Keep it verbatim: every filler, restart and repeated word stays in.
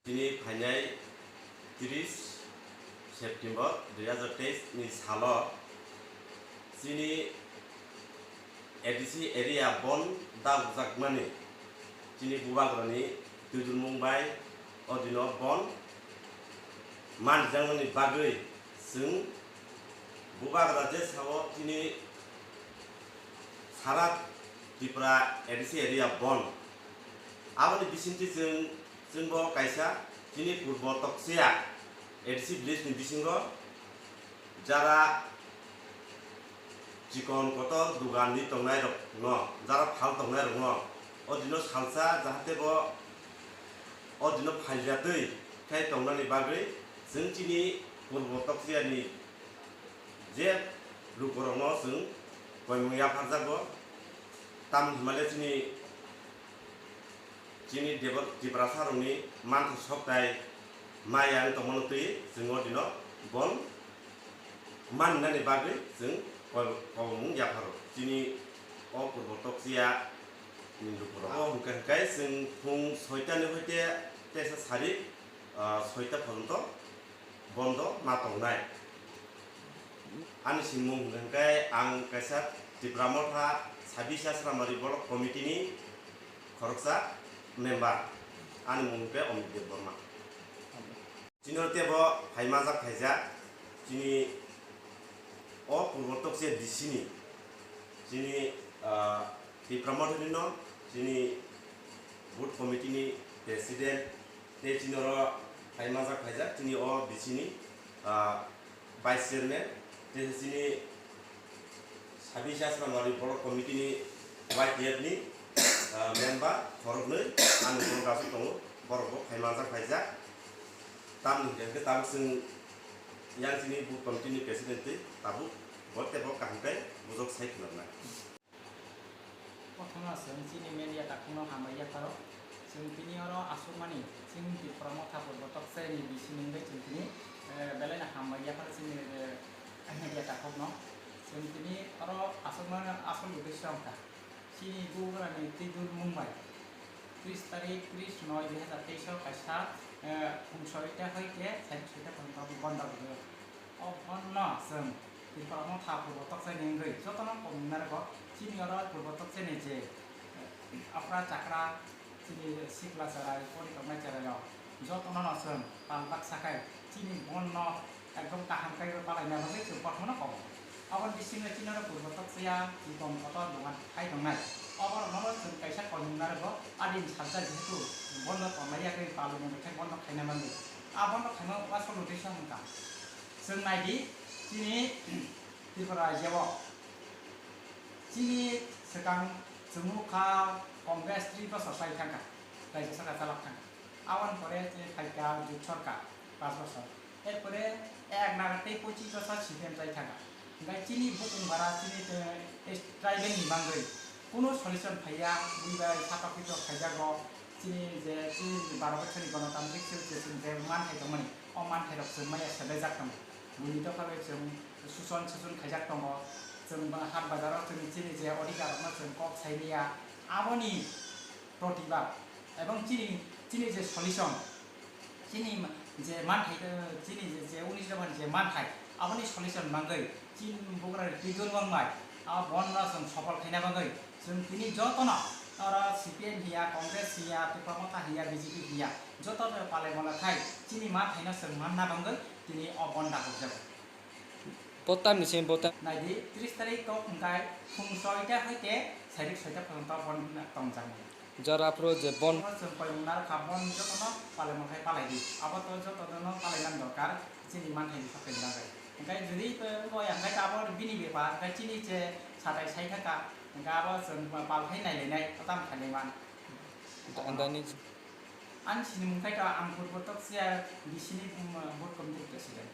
Chini phainai tris September dui hazar teis ni salo chini A D C area bon dagjakmani chini bubagrani twijlmung bai o dino bon manjaknani bagwi chwng bubagra je sao chini sara Tripura A D C area bon. Aboni bisingtwi chwng, chwngbo kaisa chini purbo Toksia A D C village ni bisingo jara chikon kotor dogan ni tongnai rok no, jara phal tongnai rok no, o dino salsa jahate bo o dino phaljatwi khai tongnani bagwi chwng chini purbo Toksia ni je lukurokno chwng koimung yapharjago, tamni hwnmale chini, chini Debor-, Tiprasarokni mantha soktai maya wng tongmano twi chwng o dino bon mannani bagwi chwng koi-, koimung yapharo. Chini o purbo Toksia ni lukurok. O hwnkhe hwnkhe chwng phung soita ni hoite teisa sari, ah, soita phojonto bondo ma tongnai. Ani simung hwnkhe ang kaisa Tipra Motha Sabisa Sramari Block Committee ni khoroksa member. Ani mung hwnkhe Omit Debbarma. Chini oro teibo phai majak phaijak chini o purbo Toksia D C ni chini, ah, Tipra Motha ni no chini booth committee ni president tei chini oro phai majak phaijak chini o D C ni, ah, Vice Chairman, tei chini Sabisa Sramari Block Committee ni Y T F ni, ah, member khoroknwi ani borok aswk tongo, borok bo phai manjak phaijak. Tamni hwnkhe tabuk chwng yang chini booth committee ni president twi tabuk bo tei bo kaham khe bujok sai khwnarnai. Kothoma chwng chini media takhukno hambai yapharo. Chwng tini oro aswkmani chini Tipra Motha purbo Toksaini bisi nungwi chwng tini, eh, belaino hambai yapharo chini, eh, media takhukno. Chwng tini oro aswkmani asol uddesyo wngkha chini bubagrani twijlmung bai tris tarik tris noi dui hazar teis o kaisa, eh, phung soita hoite sari soita phaljak bondo rwdi. O bondo chwng Tipra Motha purbo Toksaini wngwi jotono komung narwgo. Chini oro purbo Toksaini je, eh, okra chakra, chini sikla cherai, pori tongnai cherai rok jotono no chwng pal baksa khai chini bondo ekdom kaham khe palaina bagwi chwng kothoma no komo. Aboni bisingo chini oro purbo Toksia, chikon kotor dogan khai tongnai. Oborok no chwng kaisa komung narwgo, adin salsa jehetu bondo tonglai ya khe palwi mungwi khe bondo khaina manwi. A bondo khaima uansuk notice wngkha. Chwng naidi, chini Tripura rajya o chini swkang chwngmukha Congress tris bosor chai thangkha, rajya sarkar chalok thangkha. Aboni pore chini phaikha jut sarkar panch bosor. Erpore ek nagar tei pochis bosor C P M chai thangkha. Hwnkhe chini bukung bara chini, eh, tribal ni bagwi kunu solution phaiya, bui bai satok pitok khaijago. Chini je chini baro bochorni gonotantrik sil je chwng je manthai tongmani, o manthai rok chwng maya sebejak tongo. Buini dopha bai chwng suson suson khaijak tongo. Chwng ba hat bazar o chwng chini je odhikar rokno chwng kok sai maya. Aboni protibad ebong chini, chini je solution, chini ma-, je manthai, eh, chini je, je unis dopha ni je manthai, aboni solution mangwi chini bugra twijlmung bai a bondo chwng sopol khaina bagwi chwng tini jotono oro C P M hiya, Congress hiya, Tipra Motha hiya, B J P hiya, joto palai mala khai chini manthaino chwng manna bagwi tini o bondo hokjago. Bo tamni simi bo tam- Naidi, tris tarik tok hwnkhe phung soita hoite sairik soita phaljak bondo tongjaknai. Jora phuru je bon- Chwng koimung narwkha, bon jotono palaimung khai palaidi. Abo to jotono palainani dorkar, chini manthaini sakhani bagwi. Hwnkhe jodi, eh, bo ya hwnkhe abo bini bepar, hwnkhe chini je satai sai thaka, hwnkhe abo chwng pal khai nailainai, o tamo khailaiman. Andani- Ani sinimung khai to ang purbo Toksia D C ni, um, booth committee president.